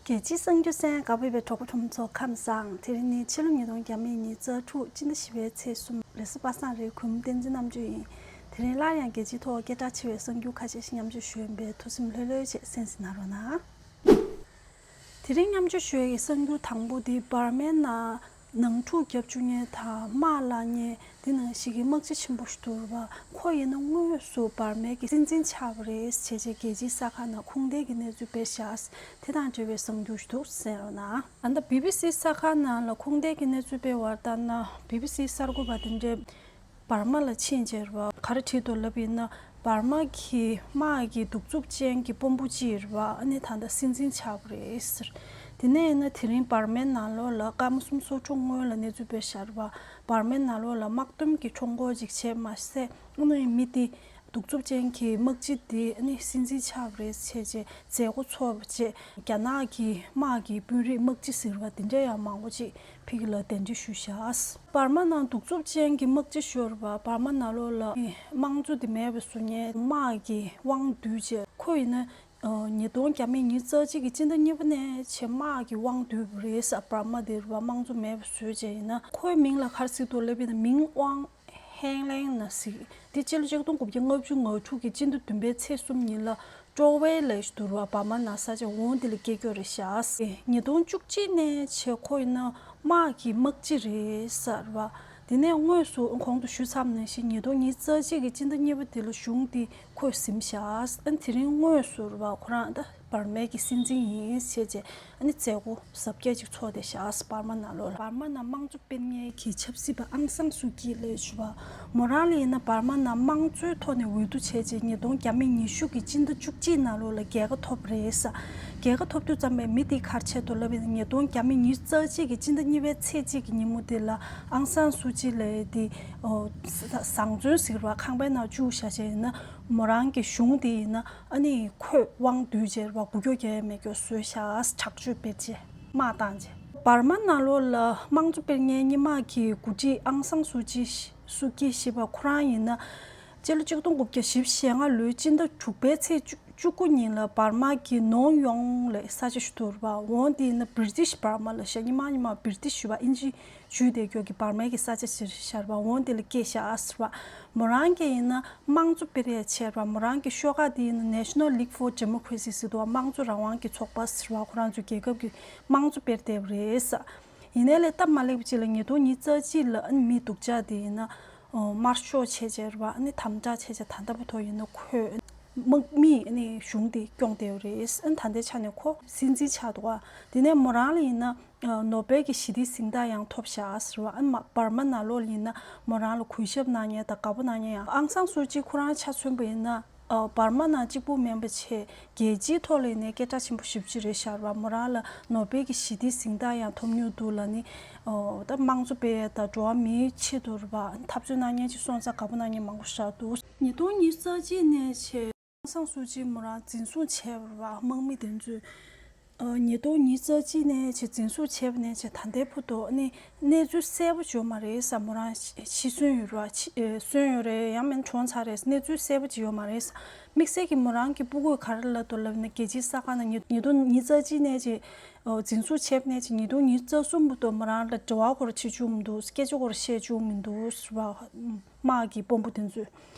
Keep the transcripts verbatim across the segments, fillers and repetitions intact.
རྒྱལ་སྤྱིའི་གསར་འགྱུར་གསན་ག་པར་ཡོད་པའི་གྲོགས་པོ་ཁྲོམ་ཚོ་ཁམས་བཟང་། དེ་རིང་ནི་ཕྱི་ལོ་ཉིས་སྟོང་ཉི་ཤུ་རྩ་དྲུག་སྤྱི་ཟླ་བཞི་པའི་ཚེས་གསུམ་རེས་གཟའ་པ་སངས་རེད། གུས་མོ་བསྟན་འཛིན་རྣམ་དཔྱོད་ཡིན། དེ་རིང་སླར་ཡང་རྒྱལ་སྤྱིའི་ཐོག་སྐད་གྲགས་ཆེ་བའི་གསར་འགྱུར་ཁ་ཤས་ཤིག་མཉམ་སྤྱོད་ཞུ་ཡིན་པས་ཐུགས་སེམས་ལྷོད་ལྷོད་བྱས་གསན་གཟིགས་གནང་རོགས་གནང་། དེ་རིང་མཉམ་སྤྱོད་ཞུ་ཡས་ཀྱི་གསར་འགྱུར་དང་པོ་དེ་འབར་མའི་ནང་ནང་འཁྲུག་བརྒྱབ་བཅུག་མཁན་དང་དམག་བརླག་མཁན་དེ་ནང་བཞིན་གྱི་དམག་སྤྱི་ཆེན་པོ་ཞིག་འདུག་རེད་པ། ཁོ་ཡིན་ན་དངོས་སུ་འབར་མའི་གི་སྲིད་འཛིན་ཆགས་པ་རེད་བྱས་བྱས་རྒྱལ་སྤྱིའི་གསར་ཁང་ནང་ཁུངས་ལྡན་གྱི་གནས་ཚུལ་སྤེལ་བཞག་དེ་དང་འབྲེལ་བའི་གསར་འགྱུར་ཞིག་འདུག་གསན་རོགས་གནང་། ཨ་ད་བི་བི་སི་གསར་ཁང་ནང་ལ་ཁུངས་ལྡན་གྱི་གནས་ཚུལ་སྤེལ་བར་ལྟར་ན། བི་བི་སི་གསར་འགོད་པ་དེ་འདྲས་འབར་མ་ལ་ཕྱིན་བྱས་རེད་པ། ག་རེ་བྲིས་འདུག་ལབ་ཡིན་ན། འབར་མ་གི་དམག་གི་གདུག་རྩུབ་ཅན་གྱི་དཔོན་པོ་གཅིག་རེད་པ། ཨ་ནི་ད་ལྟ་སྲིད་འཛིན་ཆགས་པ་རེད་ཟེར། དེ་ནས་ཡིན་ན་དེ་རིང་འབར་མའི་ནང་ལོགས་ལ་སྐར་མ་སུམ་ཅུ་སོ་དྲུག་སྔོན་ལ་གནས་ཚུལ་སྤེལ་བཞག་རེད་པ། འབར་མའི་ནང་ལོགས་ལ་དམག་དོན་གྱི་ཁྲོམ་སྐོར་ཅིག་བྱས་མ་ཟད། ཨ་ནི་མི་དེ་གདུག་རྩུབ་ཅན་གྱི་དམག་སྤྱི་དེ་ཨ་ནི་སྲིད་འཛིན་ཆགས་པ་རེད་བྱས་བྱས་མཛད་སྒོ་ཚོགས་པ་བྱས། རྒྱ་ནག་གི་དམག་གི་དཔོན་རིགས་དམག་སྤྱི་ཟེར་བ་དེ་འདྲ་ཡང་མང་པོ་ཅིག་ཕ་གི་ལ་གདན་འདྲེན་ཞུས་བཞག་འབར་མ་ནང་གདུག་རྩུབ་ཅན་གྱི་དམག་སྤྱི་ཤོར་བ། འབར་མ་ནང་ལོགས་ལ་དམངས་གཙོ་དེ་མེད་པ་བཟོ་མཁན་དམག་གི་དབང་བསྡུས་བྱས། ཁོ་ཡིན་ན་ཉིས་སྟོང་ཉི་ཤུ་རྩ་གཅིག་གི་སྤྱི་ཟླ་གཉིས་པ་ནས་བྱས་དམག་གི་དབང་བསྡུས་པ་རེད་ཟེར། འབར་མ་དེ་རུ་བ་དམངས་གཙོ་མེད་པ་བཟོས་བྱས་ཡིན་ན། ཁོའི་མིང་ལ་ག་རེ་ཟེར་འདུག་ལབ་ཡིན་ན། མིང་དབང་ཧེང་ལེང་ན་ཟེར། དེ་སྤྱི་ལོ་ཆིག་སྟོང་དགུ་བརྒྱ་ལྔ་བཅུ་ང་དྲུག་གི་སྤྱི་ཟླ་བདུན་པའི་ཚེས་གསུམ་ཉིན་ལ་ཀྲོ་ཝེ་ལབ་ཞིག་འདུག་རུ་བ་འབར་མ་ནང་ས་ཆ་འོ་དེ་ལ་སྐྱེས་རྒྱུ་རེད་བཞག་ཉིས་སྟོང་བཅུ་གཅིག་ནས་བྱས་ཁོ་ཡིན་ན་དམག་གི་དམག་སྤྱི་རེད་ཟེར་བ། དེ་ནས་དངོས་སུ་གོང་དུ་ཞུས་ཚར་བ་ནང་བཞིན་ཉིས་སྟོང་ཉི་ཤུ་རྩ་གཅིག་གི་སྤྱི་ཟླ་གཉིས་པ་དེ་ལ་གཞུང་དེ་ཁོས་ཟིན་བཞག་ཨ་ནི་དེ་རིང་དངོས་སུ་རུ་བ་ཁོ་རང་ད་འབར་མའི་གི་སྲིད་འཛིན་ཡིན་ཟེར་བྱས། ཨ་ནི་མཛད་སྒོ་གཟབ་རྒྱས་ཅིག་ཚོགས་བསྡད་བཞག་འབར་མ་ནང་ལོགས་ལ། འབར་མ་ནང་དམངས་གཙོ་སྤེལ་མཁན་གྱི་ཆབ་སྲིད་པ་ཨང་སང་སུའུ་ཀི་ལབ་ཞུ་བ། མོ་རང་ལ་ཡིན་ན་འབར་མ་ནང་དམངས་གཙོའི་ཐོག་ནས་འོས་བསྡུ་བྱས་རྗེས་ཉིས་སྟོང་ཉི་ཤུ་གི་སྤྱི་ཟླ་བཅུ་གཅིག་ནང་ལོགས་ལ་རྒྱལ་ཁ་ཐོབ་རེད་ཟེར། རྒྱལ་ཁ་ཐོབ་དུས་ཙམ་པའི་མི་དེ་ག་རེ་བྱས་འདུག་ལབ་ཡིན་ན། ཉིས་སྟོང་ཉི་ཤུ་རྩ་གཅིག་གི་སྤྱི་ཟླ་གཉིས་པའི་ཚེས་གཅིག་གི་ཉིན་མོ་དེ་ལ་ཨང་སང་སུའུ་ཀི་ལབ་དེ་བཟང་བཙོན་ཟེར་བ་ཁང་པའི་ནང་བཅུག་བཞག་བྱས་ཡིན་ན། མོ་རང་གི་གཞུང་དེ་ཡིན་ན་ཨ་ནི་ཁོས་དབང་བསྡུས་བྱས་རེད་པ། འགུལ་སྐྱོད་རྒྱག་ཡ་མེད་སྐྱོ་བཟོས་བཞག་དྲག་སྤྱོད་སྤེལ་རྗེས་དམག་བཏང་རྗེས། འབར་མ་ནང་ལོགས་ལ་དམངས་གཙོ་སྤེལ་མཁན་སྔོན་མ་གི་འགོ་ཁྲིད་ཨང་སང་སུའུ་ཅི་སུའུ་ཀི་ཞེས་པ་ཁོ་རང་ཡིན་ན། སྤྱི་ལོ་ཆིག་སྟོང་དགུ་བརྒྱ་བཞི་བཅུ་ཞེ་ལྔ་ལོའི་སྤྱི་ཟླ་དྲུག་པའི་ཚེས་བཅུ་བཅུ་དགུ་ཉིན་ལ་འབར་མ་གི་ནོང་ཡོང་ལབ་ས་ཆ་ཞིག་འདུག་རེད་པ། འོ་དེ་ཡིན་ན་བྷི་རི་ཊིཤ་འབར་མ་ལབ་ཤག་སྔོན་མ་སྔོན་མ་བྷི་རི་ཊིཤ་ཞུ་བ་ཨིན་ཇི་ཞུས་བསྡད་རྒྱུ་གི་འབར་མའི་གི་ས་ཆ་ཞིག་ཤར་བ། འོ་དེ་ལ་སྐྱེས་ཤག་ཟེར་བ། མོ་རང་གིས་ཡིན་ན་དམངས་གཙོ་སྤེལ་ཡས་བྱས་རེད་པ། མོ་རང་གི་ཤོག་ཁག་དེ་ཡིན་ན་National League for Democracy ཟེར་འདུག་པ། དམངས་གཙོ་རང་དབང་གི་ཚོགས་པ་ཟེར་བ། ཁོ་རང་ཚོའི་རྒྱལ་ཁབ་ཀྱི་དམངས་གཙོ་སྤེལ་བསྡད་པ་རེད་ཟེར། ཡིན་ནའི་ལས་སྟབས་མ་ལེགས་པ་ཅིག་ལ་ཉིས་སྟོང་ཉི་ཤུ་རྩ་གཅིག་ལ་ཨ་ནི་མི་སྡུག་ཅག་དེ་ཡིན་ན་དམར་ཤོག་བྱས་བྱས་རེད་པ། ཨ་ནི་དམ་དྲག་བྱས་བྱས་ད་ལྟ་བར་དུ་ཡིན་ན་ཁོས་དམག་མིས་ཨ་ནི་གཞུང་དེ་སྐྱོང་བསྡད་པ་རེད། ཨ་ནི་ད་ལྟའི་ཆ་ནས་ཁོ་སྲིད་འཛིན་ཆགས་འདུག་པ། དེ་ནས་མོ་རང་ལ་ཡིན་ན་ནོ་སྦེལ་གྱི་ཞི་བདེའི་གཟེངས་རྟགས་ཡང་ཐོབ་བཞག་ཟེར་བ། ཨ་ནི་འབར་མ་ནང་ལོགས་ལ་ཡིན་ན་མོ་རང་ལ་གུས་ཞབས་གནང་མཁན་དང་དགའ་པོ་གནང་མཁན་ཡང་། ཨང་སང་སུའུ་ཅི་ཁོ་རང་ཆ་མཚོན་པ་ཡིན་ན། འབར་མ་ནང་གཅིག་པུ་མིན་པ་བྱས་རྒྱལ་སྤྱིའི་ཐོག་ལ་ཡིན་ནའི་སྐད་གྲགས་ཆེན་པོ་ཞེ་པོ་ཅིག་རེད་ཤག་རེད་པ། མོ་རང་ལ་ནོ་སྦེལ་གྱི་ཞི་བདེའི་གཟེངས་རྟགས་ཡང་ཐོབ་མྱོང་འདུག་ལབ་ནི། ད་དམངས་གཙོ་སྤེལ་ཡས་དང་འགྲོ་བ་མིའི་ཆེད་དུ་རེད་པ། འཐབ་རྩོད་གནང་མཁན་ཅིག་སོང་ཙང་དགའ་པོ་གནང་མཁན་མང་པོ་ཞིག་འདུག་ཉིས་སྟོང་ཉི་ཤུ་རྩ་གཅིག་ནས་བྱས། ཨང་སང་སུའུ་ཅི་མོ་རང་འཛིན་བཟུང་བྱས་པ་རེད་པ། དམག་མི་དེ་ཚོས། ཉིས་སྟོང་ཉི་ཤུ་རྩ་གཅིག་ནས་བྱས་འཛིན་བཟུང་བྱས་པ་ནས་བྱས་ད་ལྟའི་བར་དུ་ཨ་ནི་གནས་ཚུལ་གསལ་པོ་ཅིག་ཡོད་མ་རེད་ཟེར། མོ་རང་ཤི་གསོན་ཡོད་རེད་པ། ཤི་གསོན་ཡོད་རེད། ཡང་མིན་གྲོངས་ཚར་རེད། གནས་ཚུལ་གསལ་པོ་ཅིག་ཡོད་མ་རེད་ཟེར། དམིགས་བསལ་གྱིས་མོ་རང་གི་སྤུ་གུས་ག་རེ་ལབ་འདུག་ལབ་ན། རྒྱལ་སྤྱིའི་གསར་ཁང་ནང་ཉིས་ཉིས་སྟོང་ཉི་ཤུ་རྩ་གཅིག་ནས་བྱས་འཛིན་བཟུང་བྱས་པ་ནས་བྱས་ཉིས་སྟོང་ཉི་ཤུ་རྩ་གསུམ་བར་དུ་མོ་རང་ལ་འབྲེལ་བ་སྐོར་བྱེད་བཅུག་མི་འདུག་སྐད་ཆ་སྐོར་བཤད་བཅུག་མི་འདུག་ཟེར་བ། དམག་གི་དཔོན་པོ་དེ་ཚོས།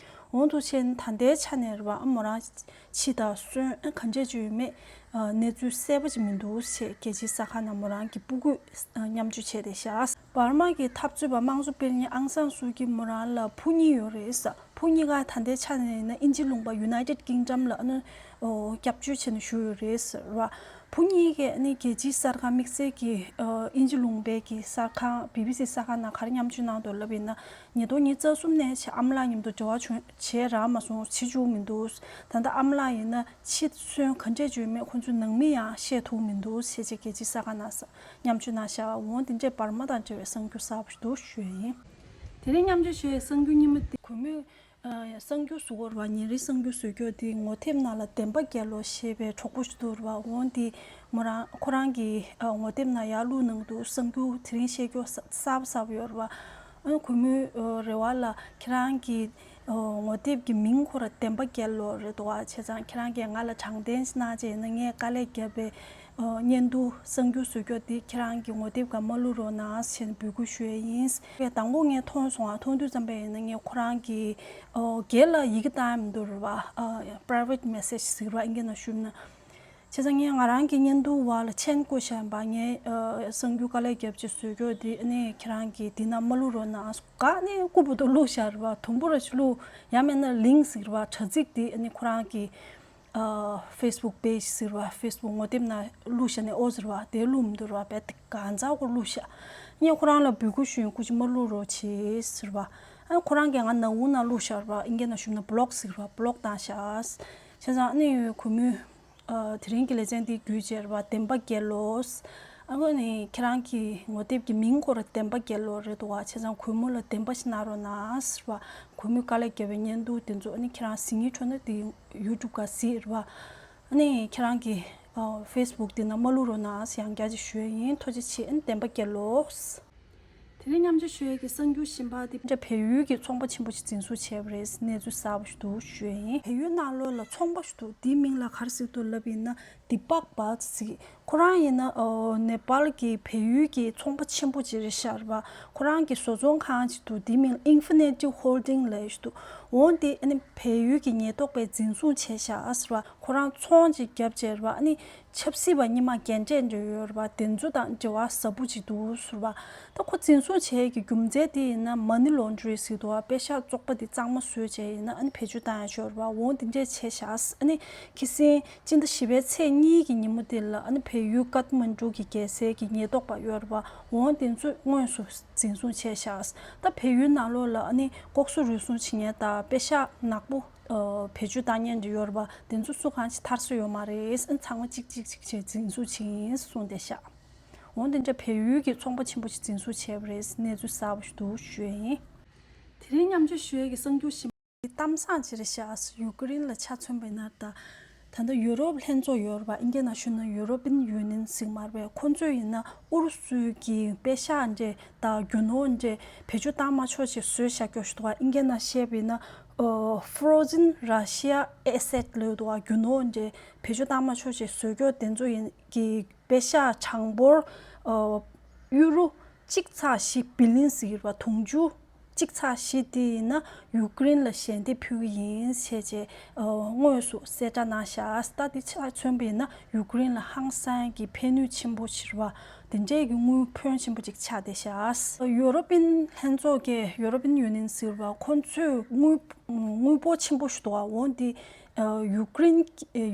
འོ་འདུག་བྱས་ནས་ད་ལྟའི་ཆ་ནས་རེད་པ། ཨ་མོ་རང་། འཆི་དང་གསོན་ག་འདྲས་ཅིག་ཡོད་མེད། གནས་ཚུལ་གསལ་པོ་ཅིག་མི་འདུག་ཟེར་རྒྱལ་སྤྱིའི་གསར་ཁང་ནང་མོ་རང་གི་སྤུ་གུས་མཉམ་སྤྱོད་བྱས་བསྡད་ཤག་འབར་མ་གི་འཐབ་རྩོད་པ་དམངས་གཙོ་སྤེལ་མཁན་ཨང་སང་སུའུ་ཀི་མོ་རང་ལ་བུ་གཉིས་ཡོད་རེད་ཟེར། བུ་གཉིས་ཀ་ད་ལྟའི་ཆ་ནས་ཡིན་ན་དབྱིན་ཇི་ལུང་པ་United Kingdom ལ་ཨ་ནི་སྐྱབས་བཅོལ་བྱས་ནས་བཞུགས་ཡོད་རེད་ཟེར་བ། བུ་གཉིས་ཀས་ཨ་ནི་རྒྱལ་སྤྱིའི་གསར་ཁང་དམིགས་བསལ་གྱི་དབྱིན་ཇི་ལུང་པའི་གི་གསར་ཁང་བི་བི་སི་གསར་ཁང་ནང་ག་རེ་མཉམ་སྤྱོད་གནང་འདུག་ལབ་ཡིན་ན། ཉིས་སྟོང་ཉི་ཤུ་རྩ་གསུམ་ནས་བྱས་ཨ་མ་ལགས་མཉམ་དུ་འབྲེལ་བ་བྱུང་བྱས་རག་མ་སོང་། བྱེད་བཅུག་མི་འདུག་ད་ལྟ་ཨ་མ་ལགས་ཡིན་ན་འཆི་གསོན་ག་འདྲས་ཅིག་ཡོད་མེད་ཁོང་ཚོའི་ནང་མི་ཡང་ཤེས་ཐུབ་མི་འདུག་ཟེར་བྱས་རྒྱལ་སྤྱིའི་གསར་ཁང་ནང་མཉམ་སྤྱོད་གནང་བཞག་འོང་། དེ་འདྲས་འབར་མ་དང་འབྲེལ་བའི་གསར་འགྱུར་གསར་པ་ཞིག་འདུག་ཞུ་ཡ་ཡིན། དེ་རིང་མཉམ་སྤྱོད་ཞུ་ཡའི་གསར་འགྱུར་རྙིང་མ་དེ་གུས་མོས་གསར་འགྱུར་བཟོ་དགོས་རེད་པ། ཉིན་རེའི་གསར་འགྱུར་བཟོ་རྒྱུ་དེ་ངོ་དེབ་ནང་ལ་བདེན་པ་རྒྱལ་ལོ་ཞེས་པའི་གྲོགས་པོ་ཞིག་འདུག་རེད་པ། འོང་དེ་མོ་རང་ཁོ་རང་གི་ངོ་དེབ་ནང་ཡར་བླུགས་གནང་འདུག་གསར་འགྱུར་དེ་རིང་བཤད་རྒྱུ་གསར་པ་གསར་པ་ཡོད་རེད་པ། ཨ་གུས་མོའི་རེ་བ་ལ་ཁྱེད་རང་གི་ངོ་དེབ་ཀྱི་མིང་ཁོ་རང་བདེན་པ་རྒྱལ་ལོ་རེད་འདུག་པ། བྱས་ཙང་ཁྱེད་རང་གིས་ང་ལ་དྲང་བདེན་ཞིག་གནང་བྱས་ཡིན་ན་ངས་དཀའ་ལས་བརྒྱབ་པའི་ ཨ་བརྙན་ཐུང་གསར་འགྱུར་བཟོ་རྒྱུ་དེ་ཁྱེད་རང་གི་ངོ་དེབ་སྒང་མ་བླུག་རོགས་གནང་ཞེས་འབོད་སྐུལ་ཞུ་ཡས་ཡིན། དང་པོ་ངས་མཐོང་སོང་ང་། མཐོང་དུས་ཙམ་པ་ཡིན་ན་ངས་ཁོ་རང་གི་ཨ་སྒེར་ལ་ཡི་གེ་བཏང་ཡ་མི་འདུག་རེད་པ། ཨ་private message ཟེར་བ་ཨིན་སྐད་ནང་ཞུས་ན། བྱས་ཙང་ངས་ང་རང་གི་བརྙན་ཐུང་བར་ལ་མཆན་བཀོད་བཞག་པ། ངས་ཨ་གསར་འགྱུར་དཀའ་ལས་བརྒྱབ་ཅིག་བཟོ་རྒྱུ་དེ་ཨ་ནི་ཁྱེད་རང་གིས་འདི་ན་མ་བླུག་རོགས་གནང་། ག་ནས་ལྐུགས་པ་འདུག་བླུགས་བཞག་རེད་པ། དུམ་བུ་ར་ཅིག་བླུགས། ཡང་མིན་ན་ལིང་ཟེར་བ་དྲ་ཚིགས་དེ་ཨ་ནི་ཁོ་རང་གི་ཨ་Facebook page ཟེར་བ་Facebook ངོ་དེབ་ནང་བླུགས་བཞག་ནས་ཨོ་ཟེར་བ་དེ་བླུགས་མི་འདུག་རེད་པ། དཔེ་དེ་གང་ཚ་གོ་བླུགས་བཞག་ངས་ཁོ་རང་ལ་འབོད་སྐུལ་ཞུས་ཡིན། སྐུ་མཁྱེན་མ་བླུག་རོགས་བྱེད་ཟེར་བ། ཨ་ཁོ་རང་གིས་ང་ནང་ཁུལ་ནང་བླུགས་བཞག་རེད་པ། ཨིན་སྐད་ནང་ཞུས་ན་block ཟེར་བ་block བཏང་བཞག་བྱས་ཙང་ཨ་ནི་གུས་མོས་ཨ་དེ་རིང་གི་ལེ་ཚན་འདི་བརྒྱུད་བྱས་རེད་པ། བདེན་པ་རྒྱལ་ལོ། ཨ་ཁོ་ནི་ཁྱེད་རང་གི་ངོ་དེབ་ཀྱི་མིང་སྐོར་བདེན་པ་རྒྱལ་ལོ་རེད་འདུག་ག་བྱས་ཙང་གུས་མོ་ལ་བདེན་པ་ཞིག་གནང་རོགས་གནང་ཟེར་བ། གུས་མོས་དཀའ་ལས་བརྒྱབ་པའི་བརྙན་ཐུང་དེ་ཚོ་ཨ་ནི་ཁྱེད་རང་གཟིགས་སྙིང་འདོད་ན་དེ་YouTube སྒང་གཟིགས་རེད་པ། ཨ་ནི་ཁྱེད་རང་གི་ཨ་Facebook དེ་ནང་མ་བླུག་རོགས་གནང་ཟེར་ཡང་བསྐྱར་ཅིག་ཞུ་ཡས་ཡིན། ཐུགས་རྗེ་ཆེ། ཨ་ནི་བདེན་པ་རྒྱལ་ལོ། དེ་རིང་མཉམ་སྤྱོད་ཞུ་ཡས་ཀྱི་གསར་འགྱུར་གཞན་པ་དེ་འདྲ་བལ་ཡུལ་གྱི་ཚོང་པ་ཆེན་པོ་ཞིག་འཛིན་བཟུང་བྱས་པ་རེད། གནས་ཚུལ་གསར་པ་ཞིག་འདུག་ཞུ་ཡས་ཡིན། བལ་ཡུལ་ནང་ལོགས་ལ་ཚོང་པ་ཞིག་འདུག་དེའི་མིང་ལ་ག་རེ་ཟེར་འདུག་ལབ་ཡིན་ན་དི་པག་བཏ་ཟེར། ཁོ་རང་ཡིན་ན་ཨོ་ནེ་པཱལ་གྱི་བལ་ཡུལ་གྱི་ཚོང་པ་ཆེན་པོ་ཅིག་རེད་ཤག་རེད་པ། ཁོ་རང་གི་བཟོ་ཚོང་ཁང་ཅིག་འདུག་དེའི་མིང་ལ་Infinity Holding ལབ་ཡས་ཞིག་འདུག་འོ་དེ་ཨ་ནི་བལ་ཡུལ་གྱི་ཉེན་རྟོག་པས་འཛིན་བཟུང་བྱས་ཤག་ཟེར་བ། ཁོ་རང་ཚོང་ཅིག་བརྒྱབ་བྱས་རེད་པ། ཨ་ནི་ཆབ་སྲིད་པ་གཉིས་མ་རྒན་གྲས་འདྲ་ཡོད་རེད་པ། དེ་ཚོ་དང་འབྲེལ་བ་ཟབ་པོ་ཅིག་འདུག་ཟེར་བ། ད་ཁོ་འཛིན་བཟུང་བྱས་ཀྱི་རྒྱུ་མཚན་དེ་ཡིན་ན་money laundering ཟེར་འདུག་པ། པེ་ཤག་བཙོག་པ་དེ་གཙང་མ་བཟོས་བྱས་ཡིན་ན་ཨ་ནི་བེད་སྤྱོད་བཏང་ཡ་ཡོད་རེད་པ། འོ་དེ་འདྲས་བྱས་ཤག་ཨ་ནི་ཁ་སང་སྤྱི་ཟླ་བཞི་པའི་ཚེས་གཉིས་ཀྱི་ཉིན་མོ་དེ་ལ་ཨ་ནི་བལ་ཡུལ་ཀཏ་མན་ཌུ་གི་རྒྱལ་སའི་གི་ཉེན་རྟོག་པ་ཡོད་རེད་པ། འོ་དེ་ཚོས་དངོས་སུ་འཛིན་བཟུང་བྱས་ཤག་ད་བལ་ཡུལ་ནང་ལོགས་ལ་ཨ་ནི་ལྐོག་ཟ་རུལ་སུངས་བྱེད་མཁན་དང་པེ་ཤག་ནག་པོ་ཨ་བེད་སྤྱོད་བཏང་མཁན་འདྲ་ཡོད་རེད་པ། དེ་ཚོ་སུ་གང་ཞིག་ཐར་ས་ཡོད་མ་རེད། ཨ་ཚང་མ་གཅིག་གཅིག་གཅིག་བྱས་འཛིན་བཟུང་བྱས་ཡིན་གསུངས་བསྡད་ཤག་འོ་དེ་འདྲ་བལ་ཡུལ་གྱི་ཚོང་པ་ཆེན་པོ་ཞིག་འཛིན་བཟུང་བྱས་པ་རེད། གནས་ཚུལ་གསར་པ་ཞིག་འདུག་ཞུ་ཡས་ཡིན། དེ་རིང་མཉམ་སྤྱོད་ཞུ་ཡས་ཀྱི་གསར་འགྱུར་གཞན་པ་གཏམ་བཟང་ཅིག་རེད་ཤག་ཡུ་ཀེ་རེན་ལ་ཆ་མཚོན་པ་ཡིན་ན་ད། ད་ལྟ་ཡུ་རོབ་ལྷན་ཚོགས་ཡོད་རེད་པ། ཨིན་སྐད་ནང་ཞུས་ན་European Union ཟེར་མ་རེད་པས། ཁོང་ཚོས་ཡིན་ན་ཨུ་རུ་སུའི་གི་པེ་ཤག་འདྲ་དང་རྒྱུ་ནོར་འདྲ་བེད་སྤྱོད་བཏང་མ་ཆོག་ཅེས་བཟོས་བཞག་རྒྱུ་ཞིག་འདུག་པ། ཨིན་སྐད་ནང་བཤད་པ་ཡིན་ན་ཨ་frozen Russia asset ལབ་འདུག་པ། རྒྱུ་ནོར་འདྲ་བེད་སྤྱོད་བཏང་མ་ཆོག་ཅེས་བཟོས་རྒྱུ་དེ་ཚོ་ཡིན་གི་པེ་ཤག་གྲངས་འབོར་ཨ་ཡུ་རོ་གཅིག་ཚེག་བཞི་བི་ལི་ཡོན་ཟེར་གྱི་རེད་པ། དུང་ཕྱུར་གཅིག་ཚེག་བཞི་དེ་ཡིན་ན་ཡུ་ཀེ་རེན་ལ་ཞལ་འདེབས་ཕུལ་གྱི་ཡིན་ཟེར་བྱས་ཨ་དངོས་སུ་གསལ་བསྒྲགས་གནང་ཤག་ད་དེ་ཆ་མཚོན་པ་ཡིན་ན་ཡུ་ཀེ་རེན་ལ་ཧང་སང་གི་ཕན་ནུས་ཆེན་པོ་ཅིག་རེད་པ། དེ་འདྲའི་གི་དངུལ་ཕོན་ཆེན་པོ་ཅིག་ཆགས་བསྡད་ཤག་ཡུ་རོ་པིན་ལྷན་ཚོགས་ཀྱི་European Union ཟེར་བ་ཁོང་ཚོས་དངུལ་དངུལ་འབོར་ཆེན་པོ་ཞིག་འདུག་པ། འོ་འདི་ཨ་ཡུ་ཀེ་རེན་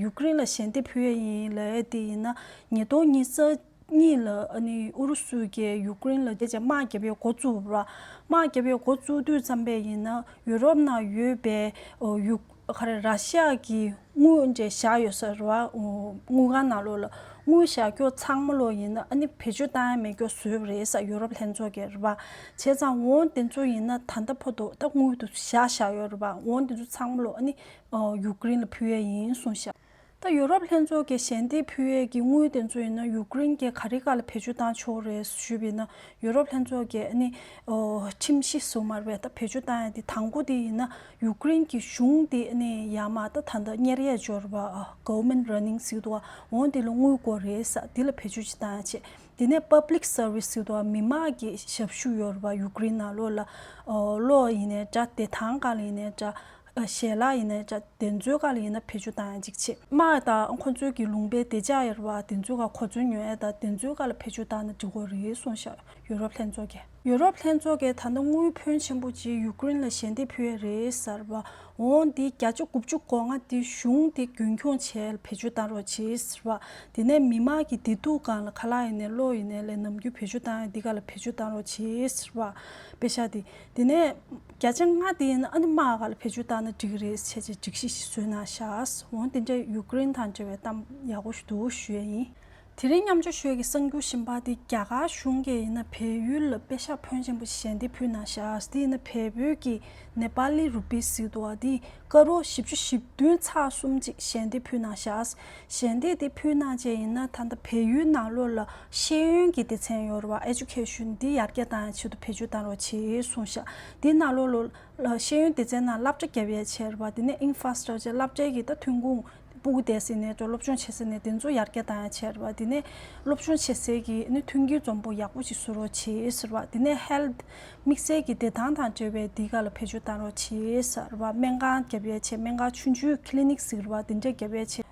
ཡུ་ཀེ་རེན་ལ་ཞལ་འདེབས་ཕུལ་ཡས་ཡིན་ལབ་ཡས་དེ་ཡིན་ན་ཉིས་སྟོང་ཉི་ཤུ་རྩ་གཉིས་ལ་ཨ་ནི་ཨུ་རུ་སུ་གིས་ཡུ་ཀེ་རེན་ལ་དེ་བྱས་དམག་རྒྱབ་ཡས་འགོ་བཙུགས་པ། དམག་རྒྱབ་ཡས་འགོ་བཙུགས་དུས་ཙམ་པས་ཡིན་ན་ཡུ་རོབ་ནང་ཡོད་པའི་ཨོ་ཡུ་ག་རེ་ར་ཤི་ཡ་གི་དངུལ་འདྲ་བཞག་ཡོད་ས་རེད་པ། ཨོ་དངུལ་ཁང་ནང་ལོགས་ལ་དངུལ་བཞག་རྒྱུ་ཚང་མ་ལོག་ཡིན་ན་ཨ་ནི་བེད་སྤྱོད་བཏང་ཡས་མེད་རྒྱུ་བཟོས་པ་རེད་ས། ཡུ་རོབ་ལྷན་ཚོགས་ཀྱིས་རེད་པ། བྱས་ཙང་འོ་དེ་ཚོ་ཡིན་ན་ད་ལྟ་བར་དུ་ད་དངུལ་དུ་བཞག་བཞག་ཡོད་རེད་པ། འོ་དེ་ཚོ་ཚང་མ་ལོག་ཨ་ནི་ཨོ་ཡུ་ཀེ་རེན་ལ་ཕུལ་ཡས་ཡིན་གསུངས་ཤག་ད་ཡུ་རོབ་ལྷན་ཚོགས་ཀྱིས་ཞལ་འདེབས་ཕུལ་ཡས་ཀྱི་དངུལ་དེ་ཚོ་ཡིན་ན་ཡུ་ཀེ་རེན་གྱིས་ག་རེ་སྒང་ལ་བེད་སྤྱོད་བཏང་ཆོག་རེད་ཞུས་པ་ཡིན་ན། ཡུ་རོབ་ལྷན་ཚོགས་ཀྱིས་ཨ་ནི་ཨོ་ཁྲིམས་གཞི་བཟོ་མ་རེད་པས། ད་བེད་སྤྱོད་བཏང་ཡས་དེ་དང་པོ་དེ་ཡིན་ན་ཡུ་ཀེ་རེན་གྱི་གཞུང་དེ་ཨ་ནི་ཡར་མར་ད་ད་ལྟ་གཉེར་ཡས་འབྱོར་བ་government running ཟེར་འདུག་པ། འོ་དེ་ལ་དངུལ་དགོས་རེད་ས། དེ་ལ་བེད་སྤྱོད་ཅིག་བཏང་ཡས་བྱས། དེ་ནས་public service ཟེར་འདུག་པ། མི་མང་གི་ཞབས་ཞུ་ཡོད་རེད་པ། ཡུ་ཀེ་རེན་ནང་ལོགས་ལ་ཨོ་གློག་ཡིན་ནའི་འདྲ། བདེ་ཐང་སྒང་ལ་ཡིན་ནའི་འདྲ། ཨ་ཞལ་ལག་ཡིན་ནའི་འདྲ། དེ་ཚོའི་སྒང་ལ་ཡིན་ན་བེད་སྤྱོད་བཏང་ཡ་གཅིག་བྱས། དམག་དང་ཁོ་ཚོའི་གི་ལུང་པའི་བདེ་འཇགས་ཡོད་རེད་པ། དེ་ཚོའི་སྒང་གོ་མཚོན་ཉོ་ཡ་དང་དེ་ཚོའི་སྒང་ལ་བེད་སྤྱོད་བཏང་ན་འགྲིག་གི་རེད་གསུངས་ཤག་ཡུ་རོབ་ལྷན་ཚོགས་ཀྱིས། ཡུ་རོབ་ལྷན་ཚོགས་ཀྱིས་ད་ལྟ་དངུལ་ཕོན་ཆེན་པོ་ཅིག་ཡུ་ཀེ་རེན་ལ་ཞལ་འདེབས་ཕུལ་ཡ་རེད་ཟེར་བ། འོ་འདི་བརྒྱ་ཆ་དགུ་བཅུ་གོ་ལྔ་དེ་གཞུང་དེ་རྒྱུན་འཁྱོངས་བྱས་བེད་སྤྱོད་བཏང་རོགས་བྱེད་ཟེར་བ། དེ་ནས་མི་མང་གི་བདེ་སྡུག་སྒང་ལ་ཁ་ལག་ཡིན་ནའི་གློག་ཡིན་ནའི་ལས་ནམ་རྒྱུན་བེད་སྤྱོད་བཏང་ཡ་འདི་སྒང་ལ་བེད་སྤྱོད་བཏང་རོགས་བྱེད་ཟེར་བ། པེ་ཤག་དེ། དེ་ནས་བརྒྱ་ཆ་ལྔ་དེ་ཡིན་ན་ཨ་ནི་དམག་སྒང་ལ་བེད་སྤྱོད་བཏང་ན་འགྲིག་གི་རེད་ཟེར་བྱས་སྒྲིག་གཞི་ཞིག་བཟོས་གནང་ཤག་འོ་དེ་འདྲ་ཡུ་ཀེ་རེན་དང་འབྲེལ་བའི་གཏམ་ཡག་པོ་ཞིག་འདུག་ཞུ་ཡ་ཡིན། དེ་རིང་མཉམ་སྤྱོད་ཞུ་ཡ་གི་གསར་འགྱུར་གཞན་པ་དེ་རྒྱ་གར་གཞུང་གིས་ཡིན་ན་བལ་ཡུལ་ལ་པེ་ཤག་ཕོན་ཆེན་པོ་ཞིག་ཞལ་འདེབས་ཕུལ་གནང་ཤག་དེ་ཡིན་ན་བལ་པོའི་གི་ནེ་པ་ལི་རུ་པི་ཟེར་འདུག་པ། དེ་ཀ་རོར་བཞི་བཅུ་ཞེ་བདུན་ཚེག་གསུམ་ཅིག་ཞལ་འདེབས་ཕུལ་གནང་ཤག་ཞལ་འདེབས་དེ་ཕུལ་གནང་བྱས་ཡིན་ན་ད་ལྟ་བལ་ཡུལ་ནང་ལོགས་ལ་ཤེས་ཡོན་གྱི་སྡེ་ཚན་ཡོད་རེད་པ། ཨེ་ཌུ་ཀེ་ཤན་འདི་ཡར་རྒྱས་བཏང་ཡ་ཆེད་དུ་བེད་སྤྱོད་བཏང་རོགས་བྱེད་གསུངས་ཤག་དེ་ནང་ལོགས་ལ་ཤེས་ཡོན་སྡེ་ཚན་ནང་སློབ་གྲྭ་བརྒྱབ་ཡ་བྱས་རེད་པ། དེ་ནས་ཨིན་ཕ་ར་སི་ཊག་ཅར་སློབ་གྲྭའི་གི་ད་ཐོན་ཁུངས་ སྤུ་གུ་བསྡད་སའི་གནས་སྐབས་སློབ་སྦྱོང་བྱེད་སའི་གནས་དེ་ཚོ་ཡར་རྒྱས་བཏང་ཡ་བྱས་རེད་བ། དེ་ནས་སློབ་སྦྱོང་བྱེད་སའི་གི་ནི་མཐུན་རྐྱེན་འཛོམས་པོ་ཡག་པོ་ཞིག་བཟོ་རོགས་བྱེད་ཟེར་བ། དེ་ནས་ཧེལཐ་དམིགས་བསལ་གྱི་བདེ་ཐང་དང་འབྲེལ་བའི་འདི་ག་ལ་བེད་སྤྱོད་བཏང་རོགས་བྱེད་ཟེར་བ། སྨན་ཁང་རྒྱབ་ཡས་བྱེད། སྨན་ཁང་ཆུང་ཆུང་clinic་ཟེར་བ་དེ་འདྲས་རྒྱབ་ཡས་བྱེད།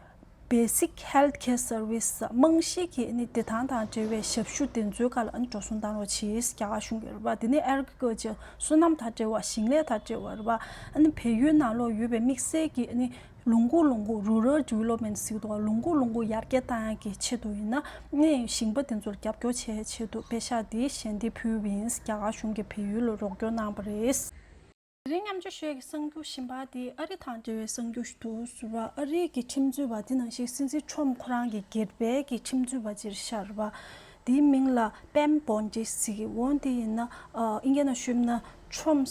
Basic Health Care Service། རྨང་གཞི་གི་ནི་བདེ་ཐང་དང་འབྲེལ་བའི་ཞབས་ཞུ་དེ་ཚོའི་སྒང་ལ་ཨ་ནི་འགྲོ་སོང་བཏང་རོགས་བྱེད། རྒྱ་གར་གཞུང་གི་རེད་བ། དེ་ནས་agriculture། སོ་ནམ་དང་འབྲེལ་བ། ཞིང་ལས་དང་འབྲེལ་བ་རེད་བ། ཨ་ནི་བལ་ཡུལ་ནང་ལོགས་ཡོད་པའི་དམིགས་བསལ་གྱི་ཨ་ནི་ལུང་ཁུག་ལུང་ཁུག་rural development་ཟེར་གྱི་འདུག་ག་ལུང་ཁུག་ལུང་ཁུག་ཡར་རྒྱས་བཏང་ཡག་གི་ཆེད་དུ་ཡིན་ན་ནི་ཞིང་པ་དེ་ཚོར་རྒྱབ་སྐྱོར་བྱེད་ཆེད་དུ་པེ་ཤག་འདི་ཞལ་འདེབས་ཕུལ་བ་ཡིན། རྒྱ་གར་གཞུང་གིས་བལ་ཡུལ་ལ་རོགས་སྐྱོར་གནང་བ་རེད། དེ་རིང་མཉམ་སྤྱོད་ཞུ་ཡག་གི་གསར་འགྱུར་གཞན་པ་དེ་ཨ་རི་དང་འབྲེལ་བའི་གསར་འགྱུར་ཞིག་འདུག་ཟེར་བ། ཨ་རིའི་གི་ཁྲིམས་རྩོད་པ་དེ་ནང་བཞིན་སྲིད་འཛིན་ཁྲོམ་ཁོ་རང་གི་སྒེར་པའི་གི་ཁྲིམས་རྩོད་པ་ཅིག་ཤར་བ། དེའི་མིང་ལ་པེམ་བོན་ཌི་ཟེར་གི། འོ་དེ་ཡིན་ན་ཨིན་སྐད་ནང་ཞུས་ན་ཁྲོམ་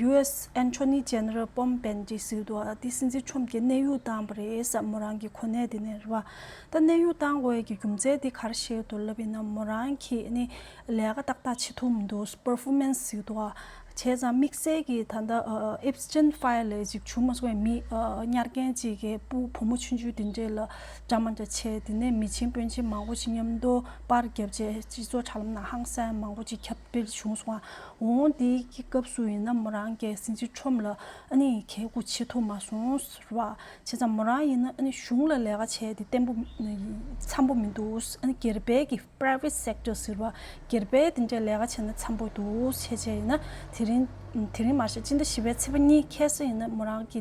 ཡུ་ཨེས་ཨེན་ཐོ་ནི་ཇེ་ནེ་རལ་པོམ་བེན་ཌི་ཟེར་གི་འདུག་ཨ་དེ་སྲིད་འཛིན་ཁྲོམ་གྱིས་གནས་དབྱུང་བཏང་བ་རེད་ཟེར། མོ་རང་གི་གོ་གནས་དེ་ནས་རེད་བ། ད་གནས་དབྱུང་བཏང་དགོས་ཡག་གི་རྒྱུ་མཚན་དེ་ག་རེ་བཤད་འདུག་ལབ་ཡིན་ན་མོ་རང་གིས་ནི་ལས་ཀ་ཏག་ཏག་བྱེད་ཐུབ་མི་འདུག performance་ཟེར་གི་འདུག་ཨ། བྱས་ཙང་དམིགས་བསལ་གྱི་ད་ལྟ་ཨེབ་སི་ཊིན་ཕའི་ལ་ཅིག་བྱུང་མ་སོང་བའི་མི་ཨ་ཉར་མཁན་ཅིག་གི་སྤུ་བུ་མོ་ཆུང་ཆུང་དེ་འདྲས་ལ་འདྲ་མ་འདྲ་བྱས། དེ་ནས་མི་ཆེན་དཔོན་ཆེན་མང་པོ་ཅིག་མཉམ་དུ་པར་བརྒྱབ་བྱས་སྤྱི་ཚོགས་དྲ་ལམ་ནང་ཧང་སང་མང་པོ་ཅིག་ཁྱབ་སྤེལ་བྱུང་སོང་ང་། འོང་དེའི་གི་སྐབས་སུ་ཡིན་ན་མོ་རང་གིས་སྲིད་འཛིན་ཁྲོམ་ལ་ཨ་ནི་གལ་དགོས་བྱེད་ཐུབ་མ་སོང་ཟེར་བ། བྱས་ཙང་མོ་རང་ཡིན་ན་ཨ་ནི་གཞུང་ལ་ལས་ཀ་བྱས་ཏེ་བརྟན་པོ་འཚམ་པོ་མི་འདུག་ཨ་ནི་སྒེར་པའི་གི་private sector་ཟེར་བ། སྒེར་པའི་དེ་འདྲའི་ལས་ཀ་བྱས་ན་འཚམ་པོ་འདུག་བྱས་བྱས་ཡིན་ན་དེ་རིང་དེ་རིང་མ་གཞི་སྤྱི་ཟླ་བཞི་པའི་ཚེས་པ་གཉིས་ཁ་སང་ཡིན་ན་མོ་རང་གི་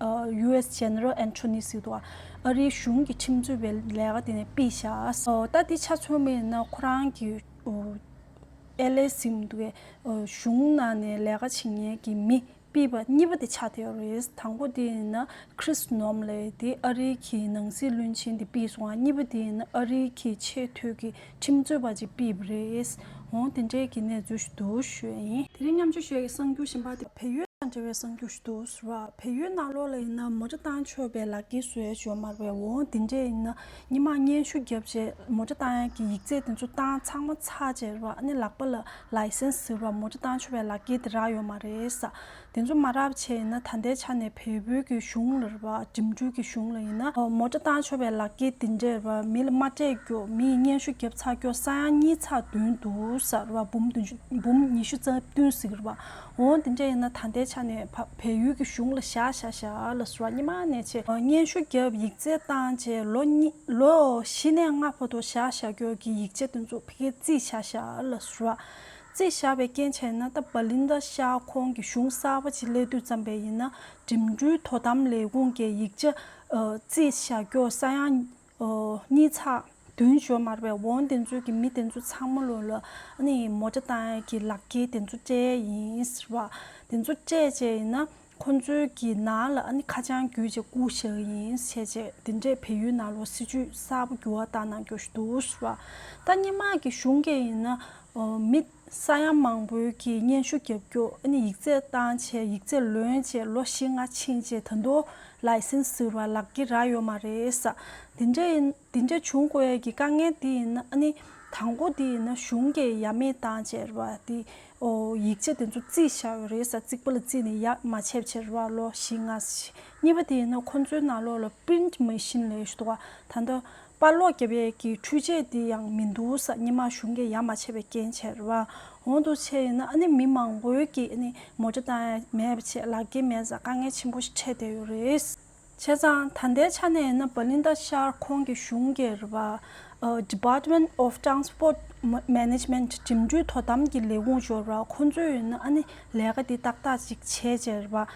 ཨ་ཡུ་ཨེས་ཇེ་ནེ་རལ་ཨེན་ཐོ་ནི་ཟེར་འདུག་ཨ་རིའི་གཞུང་གི་ཁྲིམས་རྩོད་པའི་ལས་ཀ་དེ་ནས་ཕུད་བཞག་ཨོ་ད་དེ་ཆ་མཚོན་པ་ཡིན་ན་ཁོ་རང་གི་ཨོ་ཨེལ་ཨེ་ཟེར་གི་འདུག་གས། ཨོ་གཞུང་ནང་ནས་ལས་ཀ་བྱེད་མཁན་གྱི་མི་ཕུད་པ་གཉིས་པ་དེ་ཆགས་བསྡད་ཡོད་རེད། དང་པོ་དེ་ཡིན་ན་Chris Noem་ལབ་དེ་ཨ་རིའི་གི་ནང་སྲིད་བློན་ཆེན་དེ་ཕུད་སོང་ང་། གཉིས་པ་དེ་ཡིན་ན་ཨ་རིའི་གི་ཆེས་མཐོའི་གི་ཁྲིམས་རྩོད་པ་ཅིག་ཕུད་པ་རེད། འོང་དེ་འདྲའི་གི་གནས་ཚུལ་ཞིག་འདུག་ཞུ་ཡ་ཡིན། དེ་རིང་མཉམ་སྤྱོད་ཞུ་ཡ་གི་གསར་འགྱུར་གཞན་པ་དེ་བལ་ཡུལ་དང་འབྲེལ་བའི་གསར་འགྱུར་ཞིག་འདུག་ཟེར་བ། བལ་ཡུལ་ནང་ལོགས་ལ་ཡིན་ན་མོ་ཊ་བཏང་ཆོག་པའི་ལག་འཁྱེར་བཟོ་ཡ་ཅིག་ཡོད་མ་རེད་པས། འོང་དེ་འདྲས་ཡིན་ན་སྔོན་མ་སྙན་ཞུ་བརྒྱབ་བྱས་མོ་ཊ་བཏང་ཡ་གི་ཡིག་ཚད་དེ་ཚོ་བཏང་ཚང་མ་ཚར་བྱས་རེད་པ། ཨ་ནི་ལག་པ་ལ་ལའི་སེན་སི་ཟེར་བ་མོ་ཊ་བཏང་ཆོག་པའི་ལག་འཁྱེར་དེ་རག་ཡོད་མ་རེད་ས། དེ་ཚོ་མ་རག་བྱས་ཡིན་ན་ད་ལྟའི་ཆ་ནས་བལ་པོའི་གི་གཞུང་ལ་རེད་པ། འགྲིམ་འགྲུལ་གི་གཞུང་ལ་ཡིན་ན་མོ་ཊ་བཏང་ཆོག་པའི་ལག་འཁྱེར་དེ་འདྲས་རེད་པ། མི་ལ་མ་སྤྲད་རྒྱུ། མིས་སྙན་ཞུ་བརྒྱབ་ཚར་རྒྱུ་ས་ཡ་གཉིས་ཚེག་བདུན་འདུག་ས་རེད་པ། འབུམ་བདུན་ཅུ་འབུམ་ཉི་ཤུ་རྩ་བདུན་ཟེར་གི་རེད་པ། འོ་དེ་འདྲ་ཡིན་ན་ད་ལྟའི་ཆ་ནས་བ་བལ་ཡུལ་གྱི་གཞུང་ལ་བཞག་བཞག་བཞག་ལབ་སོང་བ། སྔོན་མ་ནས་བྱས་སྙན་ཞུ་བརྒྱབ་ཡིག་ཚད་བཏང་བྱས་ལོ་གཉིས་ལོ་བཞི་ནས་ལྔ་བར་དུ་བཞག་བཞག་རྒྱུ་གི་ཡིག་ཆ་དེ་ཚོ་ཕ་གིར་བརྩིས་བཞག་བཞག་ལབ་སོང་བ། བརྩིས་བཞག་པའི་རྐྱེན་བྱས་ན་ད་བ་ལིན་ཌ་ཤར་ཁོངས་ཀྱི་གཞུང་གསར་པ་ཅིག་སླེབས་དུས་ཙམ་པ་ཡིན་ན་འགྲིམ་འགྲུལ་དོ་དམ་ལས་ཁུངས་ཀྱི་ཡིག་ཆ་ཨ་བརྩིས་བཞག་རྒྱུ་ས་ཡ་ཨོ་གཉིས་ཚེག་བདུན་ཡོད་མ་རེད་པས། འོང་དེ་ཚོའི་གི་མི་དེ་ཚོ་ཚང་མ་ལོ་ལ་ཨ་ནི་མོ་ཊ་བཏང་ཡ་གི་ལག་འཁྱེར་དེ་ཚོ་སྤྲད་ཡིན་ཟེར་བ། དེ་ཚོ་སྤྲད་བྱས་ཡིན་ན་ཁོ་ཚོའི་གི་ནང་ལ་ཨ་ནི་ཁ་བྱང་བརྒྱུད་བྱས་བསྐུར་བཞག་ཡིན་ཟེར་བྱས་དེ་འདྲས་བལ་ཡུལ་ནང་ལོགས་སྲིད་ཇུས་གསར་པ་འགྱུར་བ་བཏང་གནང་རྒྱུ་ཞིག་འདུག་ཟེར་བ། ད་སྔོན་མ་གི་གཞུང་གིས་ཡིན་ན་ཨོ་མི་ས་ཡ་མང་པོའི་གི་སྙན་ཞུ་བརྒྱབ་རྒྱུ། ཨ་ནི་ཡིག་ཚད་བཏང་བྱས་ཡིག་ཚད་ལོན་བྱས་ལོ་བཞི་ལྔ་ཕྱིན་བྱས་ད་དུང་ལའི་སེན་སི་ཟེར་བ་ལག་འཁྱེར་རག་ཡོད་མ་རེད་ས། དེ་འདྲ་ཡིན་དེ་འདྲ་བྱུང་དགོས་ཡ་གི་དཀའ་ངལ་དེ་ཡིན་ན་ཨ་ནི་དང་པོ་དེ་ཡིན་ན་གཞུང་གིས་ཡ་མེད་བཏང་བྱས་རེད་བ། དེ་ཨོ་ཡིག་ཆ་དེ་ཚོ་བརྩིས་བཞག་ཡོད་རེད་ས། རྩིག་པ་ལ་བརྩིས་ནས་ཡ་མ་ཆད་བྱས་རེད་བ། ལོ་བཞི་ལྔ་ཕྱིན། གཉིས་པ་དེ་ཡིན་ན་ཁོ་ཚོའི་ནང་ལོགས་ལ་པི་རིན་ཊི་མེ་ཤིན་ལབ་ཡ་ཞིག་འདུག་བ། ད་ལྟ་པར་སློག་རྒྱབ་ཡས་ཀྱི་འཕྲུལ་ཆས་དེ་ཡང་མི་འདུག་ས། སྔོན་མ་གཞུང་གིས་ཡ་མ་བྱས་པའི་རྐྱེན་བྱས་རེད་བ། འོ་འདུག་བྱས་ཡིན་ན་ཨ་ནི་མི་མང་པོའི་གིས་ཨ་ནི་མོ་ཊ་བཏང་ཡ་མེད་པ་བྱས་ལག་འཁྱེར་མེད་ཙང་དཀའ་ངལ་ཆེན་པོ་ཞིག་འཕྲད་བསྡད་ཡོད་རེད། བྱས་ཙང་ད་ལྟའི་ཆ་ནས་ཡིན་ན་བ་ལིན་ཌ་ཤར་ཁོངས་ཀྱི་གཞུང་གིས་རེད་བ། ཨ་Department of Transport Management། འགྲིམ་འགྲུལ་དོ་དམ་གྱི་ལས་ཁུངས་ཡོད་རེད་བ། ཁོ་ཚོས་ཡིན་ན་ཨ་ནི་ལས་ཀ་འདི་ཏག་ཏག་ཅིག་བྱས་བྱས་རེད་བ།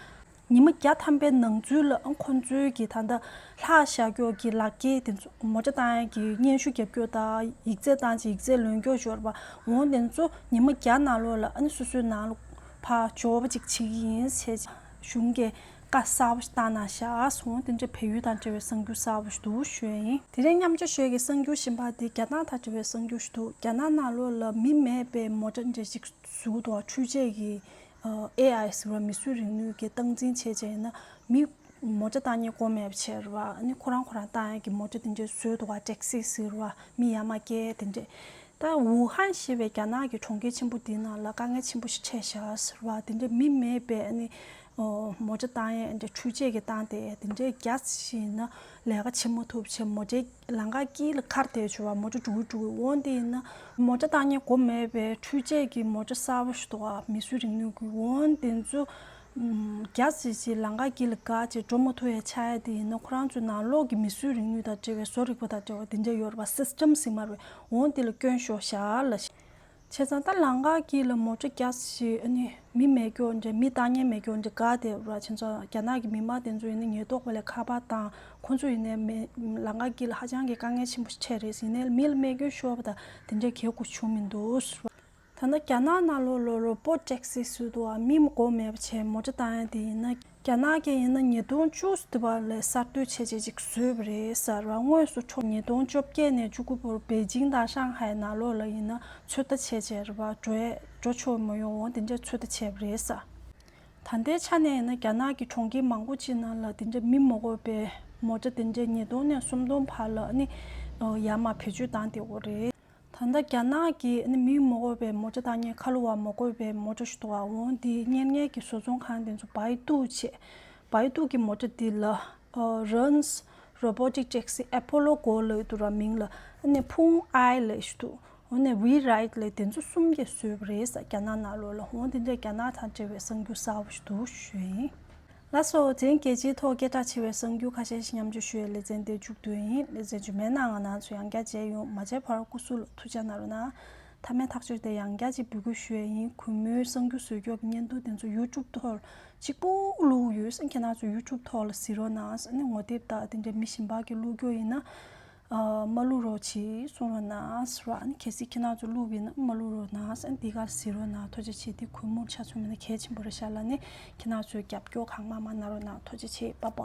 ཉི་མ་བརྒྱ་ཐམ་པའི་ནང་ཚུད་ལ་ཁོང་ཚོའི་གི་ད་ལྟ་ལྷག་བཞག་རྒྱུ་གི་ལག་འཁྱེར་དེ་ཚོ་མོ་ཊ་བཏང་ཡ་གི་སྙན་ཞུ་རྒྱབ་རྒྱུ་དང་ཡིག་ཚད་བཏང་ཅིག་ཡིག་ཚད་ལོན་རྒྱུ་ཡོད་རེད་པ། འོང་དེ་ཚོ་ཉི་མ་བརྒྱ་ནང་ལོགས་ལ་ཨ་ནི་སོ་སོའི་ནང་ལ་ཕར་འབྱོར་བ་ཅིག་བྱེད་ཀྱི་ཡིན་ཟེར་གཞུང་གིས་བཀའ་གསར་པ་ཞིག་བཏང་གནང་བཞག་སོང་། དེ་འདྲའི་བལ་ཡུལ་དང་འབྲེལ་བའི་གསར་འགྱུར་གསར་པ་ཞིག་འདུག་ཞུ་ཡ་ཡིན། དེ་རིང་མཉམ་སྤྱོད་ཞུ་ཡ་གི་གསར་འགྱུར་གཞན་པ་དེ་རྒྱ་ནག་དང་འབྲེལ་བའི་གསར་འགྱུར་ཞིག་འདུག་རྒྱ་ནག་ནང་ལོགས་ལ་མི་མེད་པའི་མོ་ཊ་འདྲ་ཞིག་བཟོས་འདུག་འཕྲུལ་ཆས་ཀྱི་ཨེ་ཨའི་ཟེར་བ་མིས་བཟོས་རིག་ནུས་ཀྱི་སྟངས་འཛིན་བྱས་བྱས་ན་མི་མོ་ཊ་བཏང་མཁན་དགོས་མེད་པ་བྱས་རེད་བ། ཨ་ནི་ཁོ་རང་ཁོ་རང་བཏང་ཡག་གི་མོ་ཊ་དེ་འདྲས་བཟོས་འདུག་བ། ཊེག་སི་ཟེར་བ་མི་ཡར་མར་བསྐྱལ་དེ་འདྲས། ད་ཝུ་ཧན་ཞེས་པའི་རྒྱ་ནག་གི་གྲོང་ཁྱེར་ཆེན་པོ་འདིའི་ནང་ལ་དཀའ་ངལ་ཆེན་པོ་ཞིག་འཕྲད་བཞག་ཟེར་བ་དེ་འདྲས་མི་མེད་པའི་ཨ་ནི་ ཨོ། མོ་ཊ་བཏང་ཡས་འདྲ་འཕྲུལ་ཆས་ཀྱི་བཏང་སྟེ་དེ་འདྲའི་རྒྱ་ཆེ་ན་ལས་ཀ་བྱེད་མ་ཐུབ་བྱས། མོ་ཊའི་ལམ་ཁ་དཀྱིལ་ལ་ཁར་དེ་བྱུང་བ་མོ་ཊ་འགྲོ་གི་འགྲོ་གི། འོན་ཏེ་ཡིན་ན་མོ་ཊ་བཏང་མཁན་དགོས་མེད་པའི་འཕྲུལ་ཆས་ཀྱི་མོ་ཊ་གསར་པ་ཞིག་འདུག་ག་མིས་བཟོས་རིག་ནུས་ཀྱི། འོན་དེ་ཚོ་རྒྱ་ཆེ་ཆེ་ལམ་ཁ་དཀྱིལ་ལ་བཀག་བྱས་འགྲོ་མ་ཐུབ་ཡས་ཆགས་ཡས་དེ་ཡིན་ན་ཁོ་རང་ཚོའི་ནང་ལོགས་ཀྱི་མིས་བཟོས་རིག་ནུས་དང་འབྲེལ་བའི་བཟོ་རིག་པ་དང་འབྲེལ་བ་དེ་འདྲ་ཡོད་རེད་པ། སིས་ཊམ་ཟེར་མ་རེད། འོན་དེ་ལ་སྐྱོན་ཤོག་བཞག་ལབ། བྱས་ཙང་ད་ལམ་ཁ་དཀྱིལ་ལ་མོ་ཊ་རྒྱ་ཆེ་ཆེ་ཨ་ནི་མི་མེད་སྐྱོ་འདྲ། མི་བཏང་མཁན་མེད་སྐྱོ་འདྲ་དགའ་བསྡད་ར། བྱས་ཙང་རྒྱ་ནག་གི་མི་མང་དེ་ཚོ་ཡིན་ན་ཉེན་རྟོག་པ་ལ་ཁ་པར་བཏང་། ཁོ་ཚོ་ཡིན་ནའི་མི་ལམ་ཁ་དཀྱིལ་ལ་ཧ་ཅང་གི་དཀའ་ངལ་ཆེན་པོ་ཞིག་འཕྲད་རེད་ཟེར། ཡིན་ནའི་མི་ལ་རྨས་སྐྱོན་ཤོར་བ་དང་དེ་འདྲའི་གལ་དགོས་བྱུང་མི་འདུག་ཟེར་བ། ད་ལྟ་རྒྱ་ནག་ནང་ལོགས་ལ་རོ་པོ་ཊེག་སི་ཟེར་འདུག་ག་མི་དགོས་མེད་པ་བྱས་མོ་ཊ་བཏང་ཡ་དེ་ཡིན་ན། རྒྱ་ནག་གིས་ཡིན་ན་ཉིས་སྟོང་བཅུ་དེ་བར་ལ་གསར་གཏོད་བྱས་བྱས་ཅིག་བཟོས་པ་རེད་ཟེར་བ། དངོས་སུ་འཕྲོ་ཉིས་སྟོང་བཅོ་བརྒྱད་ནས་བཅུ་དགུ་བར་པེ་ཅིང་དང་ཧྲང་ཧའེ་ནང་ལོགས་ལ་ཡིན་ན་ཚོད་ལྟ་བྱས་བྱས་རེད་པ། འགྲོ་ཡས་འགྲོ་ཆོག་མ་ཡོང་འོང་དེ་འདྲའི་ཚོད་ལྟ་བྱས་པ་རེད་ཟེར། ད་ལྟའི་ཆ་ནས་ཡིན་ན་རྒྱ་ནག་གི་གྲོང་ཁྱེར་མང་པོ་ཅིག་ནང་ལ་དེ་འདྲའི་མི་མ་དགོས་པའི་མོ་ཊ་དེ་འདྲའི་ཉིས་སྟོང་ནས་སུམ་སྟོང་བར་ལ་ནི་ཡར་མར་བེད་སྤྱོད་བཏང་བསྡད་ཡོད་རེད། ད་ལྟ་རྒྱ་ནག་གི་ནི་མི་མ་དགོས་པའི་མོ་ཊ་བཏང་མཁན། ཁ་ལོ་བ་མ་དགོས་པའི་མོ་ཊ་ཞིག་འདུག་ག་འོང་དེ་གཉེར་མཁན་གྱི་བཟོ་ཚོང་ཁང་དེ་ཚོ་བའི་ཏུ་བྱས། བའི་ཏུ་གི་མོ་ཊ་འདི་ལ་ཨ་Ren's Robotic Taxi Apollo Go ལབ་འདུག་ར་མིང་ལ། ཨ་ནི་ཕུང་ཨའི་ལབ་ཞིག་འདུག་འོ་ནས་We Ride ལབ་དེ་ཚོ་གསུམ་གྱིས་བཟོས་པ་རེད་ཟེར་རྒྱ་ནག་ནང་ལོགས་ལ། འོ་དེ་འདྲའི་རྒྱ་ནག་དང་འབྲེལ་བའི་གསར་འགྱུར་གསར་པ་ཞིག་འདུག་ཞུ་ཡིན། ལགས་སོ། དེ་རིང་རྒྱལ་སྤྱིའི་ཐོག་སྐད་གྲགས་ཆེ་བའི་གསར་འགྱུར་ཁ་ཤས་ཤིག་མཉམ་སྤྱོད་ཞུ་བའི་ལེ་ཚན་འདིར་མཇུག་བསྡུ་ཡིན། ལེ་ཚན་རྗེས་མའི་ནང་ང་རང་ཚོ་ཡང་བསྐྱར་མཇལ་ཡོང་། མ་མཇལ་བར་སྐུ་གཟུགས་ལ་ཐུགས་ཅག་གནང་རོགས་གནང་། མཐའ་མའི་ཐག་གཅོད་དེ་ཡང་བསྐྱར་ཅིག་འབོད་སྐུལ་ཞུ་ཡ་ཡིན། གུས་མོའི་གསར་འགྱུར་བཟོས་སྐྱོར་གྱི་བརྙན་ཐུང་དེ་ཚོ་ཡུ་ཊུབ་ཐོག་གཅིག་པུ་བླུགས་ཡོད། ཁྱེད་རང་ཚོ་ཡུ་ཊུབ་ཐོག་ལ་གཟིགས་རོགས་གནང་། ཨ་ནི་ངོ་དེབ་དང་དེ་འདྲའི་མི་གཞན་པ་གིས་བླུགས་སྐྱོར་ཡིན་ན། ཨ་མ་བླུགས་རོགས་བྱེད་གསུང་རོགས་གནང་ཟེར་བ། ཨ་ནི་གལ་སྲིད་ཁྱེད་རང་ཚོ་བླུགས་པ་ཡིན་ན་མ་བླུགས་རོགས་གནང་ཟེར། ཨ་ནི་འདི་གར་གཟིགས་རོགས་གནང་། ཐུགས་རྗེ་ཆེ། འདི་གུས་མོར་ཆ་མཚོན་པ་ཡིན་ན་གལ་ཆེན་པོ་རེད་ཤག་ལབ་ནས། ཁྱེད་རང་ཚོས་རྒྱབ་སྐྱོར་གང་མང་མང་གནང་རོགས་གནང་། ཐུགས་རྗེ་ཆེ། པ་པ།